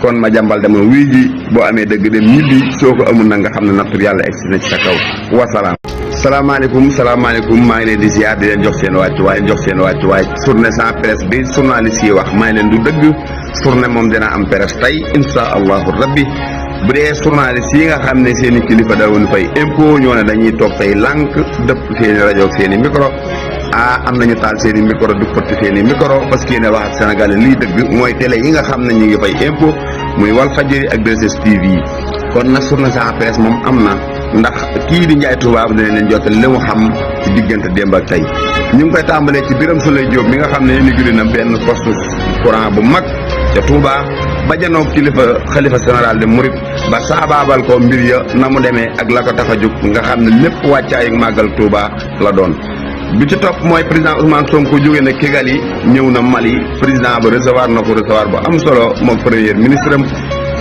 kon ma jàmbal dama wuy ji boo amee dëgg dem ñibbi soo ko amul nag nga xam ne nattu yàlla egsi na ci sa kaw wasalaam. salaamaaleykum maa ngi leen di ziar di leen jox seen wàccuwaay journée sans presse bi journaliste yi wax maa ngi leen du dëgg journée moom dina am presse tey insha allahu rabbi bu dee journaliste yi nga xam ne seen i kilifa dawoon fay impôt ñoo ne dañuy toog tey lànk dëpp seen i rajo ak seen i micro am nañu taal seen i micro du pëtt seen i micro parce que yéen wax ak Sénégal lii dëgg mooy télé yi nga xam ne ñu ngi fay impôt muy Walfadjri ak 2STV kon nag journée sans presse moom am na ndax kii di Ndiaye Touba dina leen jotal li mu xam ci diggante démb ak tey ñu ngi koy tàmbalee ci Birame Souleye Diop mi nga xam ne inauguré na benn poste courant bu mag ca Touba ba janoo kilifa xalifa général de Mouride ba saabaabal ko mbir ya na mu demee ak la ko tax a jóg nga xam ne lépp wàccaay ak màggal Touba la doon. bi ci topp mooy président Ousmane Sonko jógee na Kigali ñëw na Mali président ba recevoir na ko recevoir bu am solo moom premier ministre am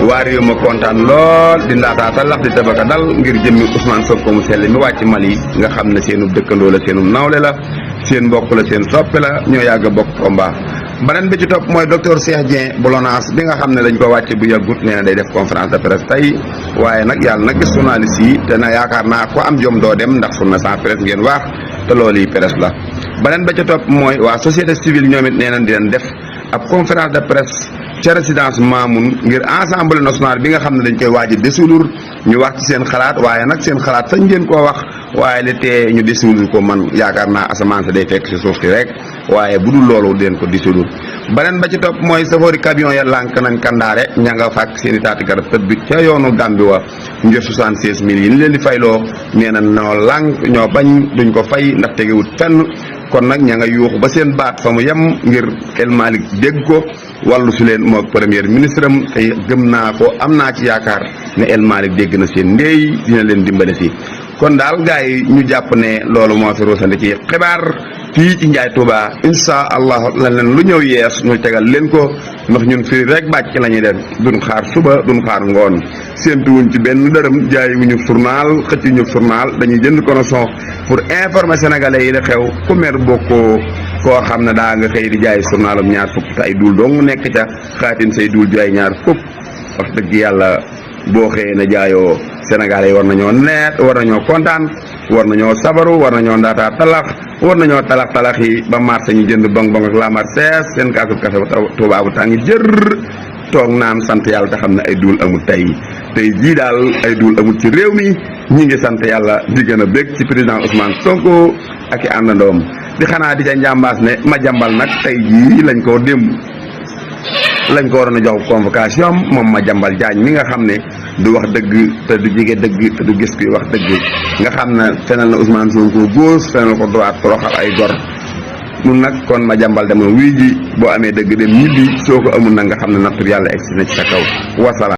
waa réew ma kontaan lool di ndaataata lax di tabaka dal ngir jëmmi Ousmane Sonko mu sell mi wàcc Mali nga xam ne seenu dëkkandoo la seenu nawle la seen mbokk la seen soppe la ñoo yàgg a bokk combat. beneen bi ci topp mooy docteur Cheikh Dieng bu LONASE bi nga xam ne dañ ko wàcc bu yàggut nee na day def conférence de presse tey waaye nag yàlla nag gis journaliste yi te na yaakaar naa ko am jom doo dem ndax journée sans presse ngeen wax te loolu yi presse la. beneen ba ci topp mooy waa société civile ñoom it nee nañ di leen def ab conférence de presse ca résidence Mamoun ngir assemblée nationale bi nga xam ne dañ koy waaj a dissoudre ñu wax ci seen xalaat waaye nag seen xalaat sañ ngeen koo wax waaye li tee ñu dissoudre ko man yaakaar naa asamaan sa day fekk si suuf si rek waaye bu dul loolu den ko dissoudre. beneen ba ci topp mooy safari camion ya lànk nañ kandaare ña nga fàkk seen i taati garab tëdd ca yoonu Gàmbi wa ngir 76 000 yi ñu leen di fayloo nee na ñoo lànk ñoo bañ duñ ko fay ndax tegewut fenn kon nag ña nga yuuxu ba seen baat fa mu yem ngir El Malick dégg ko wàllu si leen moog premier ministre am te gëm naa ko am naa ci yaakaar ne El Malick dégg na seen ndéy dina leen dimbale si kon daal gars yi ñu jàpp ne loolu moo fi ruusandi ci xibaar fii ci Ndiaye Touba insha allah la leen lu ñëw yees ñu tegal leen ko ndax ñun fii rek bàcc la ñuy def duñ xaar suba duñ xaar ngoon séentuwuñ ci benn dërëm jaayiwuñu journal xëccuñu journal dañuy jënd connexion pour informer sénégalais yi la xew ku mer bokkoo koo xam ne daa nga xëy di jaay journalum ñaar fukk te ay duul dong nekk ca xaatin say duul jaay ñaar fukk wax dëgg yàlla boo xëyee na jaayoo sénégalais yi war nañoo neet war nañoo kontaan war nañoo sabaru war nañoo ndaataa talax war nañoo talax yi ba marché ñu jënd bong bong ak la marsees seen kaasub kafe Tuubaa bu tàngi jër toog naan sant yàlla te xam ne ay duul amul tey jii daal ay duul amul ci réew mi ñi ngi sant yàlla di gën a bég ci président Ousmane Sonko ak i àndandoom di xanaa di ca njàmbaas ne ma jàmbal nag tey jii lañ ko démb lañ ko waroon a jox convocation moom ma jàmbal jaañ mi nga xam ne du wax dëgg te du jege dëgg te du gis kuy wax dëgg nga xam ne fenal na Ousmane Sonko gauche fenal ko droite toroxal ay gor nun nag kon ma jàmbal dama wuy ji boo amee dëgg dem ñibbi soo ko amul nag nga xam ne nattu yàlla egsi na ci sa kaw wasalaam.